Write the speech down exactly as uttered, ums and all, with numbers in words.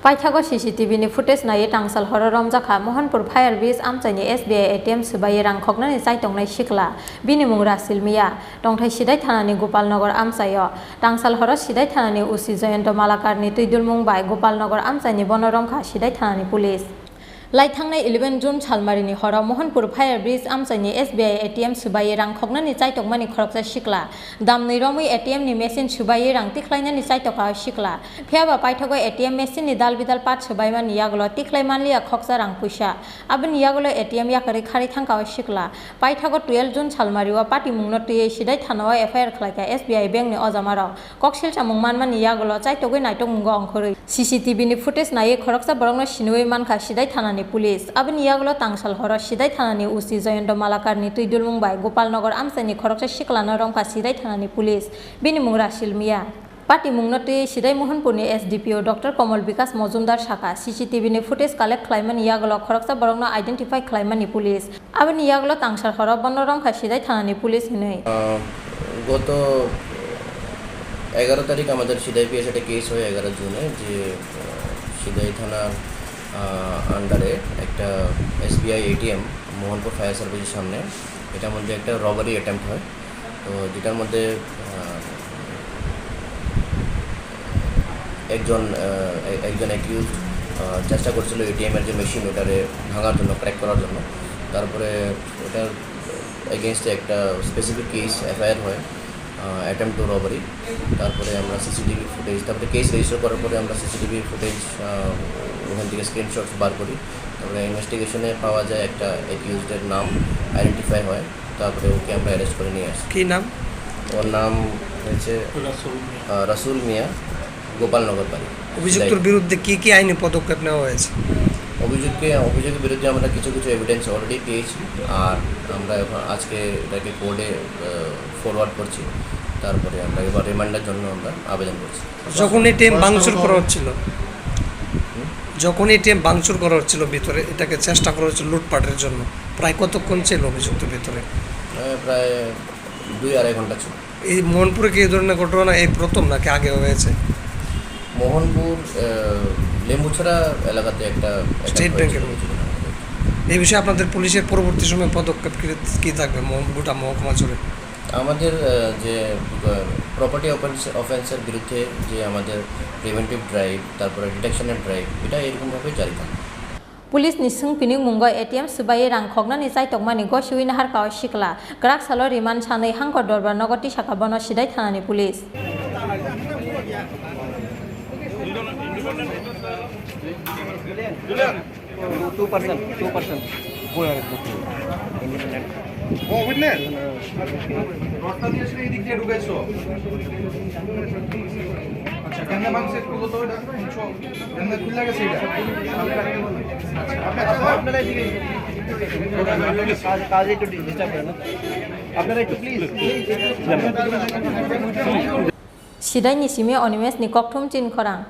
Paithago C C T V ni footage naiwi tangsal horo romjakha Mohanpur Fire Bridge amchaini S B I A T M swbaiwi rang khoknani chaitongnai sikla, bini mung Rasil Miya, tongthai Sidai thanani Gopalnagar amchaio. Tangsal horo Sidai thanani O C Jayanta Malakarni twidulmung bai Gopalnagar amchaini bono romkha Sidai thanani police. Lai thangnai eleven June salmarini horo Mohanpur Fire Bridge amchaini S B I A T M swbaiwi rang khoknani chaitokmani khoroksa sikla, damnwi romwi A T M ni machine swbaiwi rang tikhlainani chaitokha o sikla. Phiyaba paithago A T M machine ni dal bidal part swbaimani yagulo tikhlai manliya khoksa rang puisa. Aboni yagulo A T M yakarwi kharwi thangkha o sikla. Paithago twelve June salmario patimungno twiwi Sidai thanao F I R khlaikha S B I bank ni ojamarok. Koksil samung manmani yagulo chaitogwi naitokmungo ongkhorwi C C T V ni footage naiwi khoroksa borokno siniwi mankha Sidai thanani police. Aboni yagulo tangsal horo Sidai thanani O C Jayanta Malakarni twidulmung bai Gopalnagar amchaini khoroksa siklano romkha Sidai thanani police. Bini mung Rasil Miya. Patimungno twiwi Sidai Mohanpurni S D P O Doctor Komol Bikash Mojumdar sakha, C C T V ni footage collect khlaimani yagulo khoroksa borokno identify khlaimani police. Aboni yagulo tangsal horo bono romkha Sidai thanani police hinwi. আহ, গত এগারো তারিখ আমাদের সিদাই পিএস একটা কেস হয় এগারো জুনে, যে আহ, সিদাই থানার আন্ডারে একটা এসবিআই এটিএম মোহনপুর ফায়ার সার্ভিসের সামনে, এটার মধ্যে একটা রবারি অ্যাটেম্প্ট হয়। তো যেটার মধ্যে আহ, একজন আহ, এ- একজন অ্যাকিউজড চেষ্টা করছিল এটিএম এর যে মেশিন, ওটারে ভাঙার জন্য, ক্র্যাক করার জন্য। তারপরে ওটার এগেনস্টে একটা স্পেসিফিক কেস এফআইআর হয়, অ্যাটেম্প টু রবারি। তারপরে আমরা সিসিটিভি ফুটেজ, তারপরে কেস রেজিস্টার করার পরে আমরা সিসিটিভি ফুটেজ ওখান থেকে স্ক্রিনশটস বার করি। তারপরে ইনভেস্টিগেশনে পাওয়া যায় একটা অ্যাকিউজডের নাম আইডেন্টিফাই হয়, তারপরে ওকে আমরা অ্যারেস্ট করে নিয়ে আসি। কি নাম? ওর নাম হচ্ছে রাসুল মিয়া। আহ, রাসুল মিয়া, গোপালনগর বাড়ি। অভিযুক্তর সিদাই। বিরুদ্ধে কি কি আইনি পদক্ষেপ নেওয়া হয়েছে? অভিযুক্তকে অভিযোগের বিরুদ্ধে আমরা কিছু কিছু এভিডেন্স অলরেডি পেয়েছি, আর আমরা এখন আজকে এটাকে কোর্টে ফরওয়ার্ড করছি, তারপরে আমরা এবার রিমান্ডের জন্য আমরা আবেদন করছি। যখন এটিএম ভাঙচুর করা হচ্ছিল, যখন এটিএম ভাঙচুর করা হচ্ছিল ভিতরে, এটাকে চেষ্টা করা হচ্ছিল লুটপাটের জন্য, প্রায় কতক্ষণ ছিল অভিযুক্ত ভিতরে? আহ, প্রায় দুই আড়াই ঘন্টা ছিল। এই মোহনপুরে কি এই ধরনের ঘটনা এই প্রথম নাকি আগেও হয়েছে? মোহনপুর, আহ, লেম্বুছড়া এলাকাতে একটা, একটা স্টেট ব্যাংকের হয়েছিল। এই বিষয়ে আপনাদের পুলিশের পরবর্তী সময় পদক্ষেপ কি, কি থাকবে মোহন-, গোটা মহকুমা জুড়ে? আমাদের, আহ, যে, আহ, প্রপার্টি অফেন্স, অফেন্সের বিরুদ্ধে যে আমাদের প্রিভেন্টিভ ড্রাইভ, তারপরে ডিটেকশনের ড্রাইভ, এটা এরকমভাবে জারি থাকবে। Police ni swngpini mungo A T M swbaiwi rang khoknani chaitokmani gosiwi naharkha o sikla. Kwrak salo remand sanwi hangkor dorbar nogo tisakha bono Sidai thanani police. Two person, two person. Independent. ও, witness? রডটা দিয়ে আসলে এদিক দিয়ে ঢুকাইছো। আচ্ছা, কেমনে ভাঙছে একটু বলতো এটা? বুঝছো? কেমনে খুলে গেছে এটা? আচ্ছা, আপনারা এদিকে। কাজ, কাজ একটু ডিস্টার্ব করে না? আপনারা একটু please. Sidai ni simi Animesh ni kokthum chin khorang.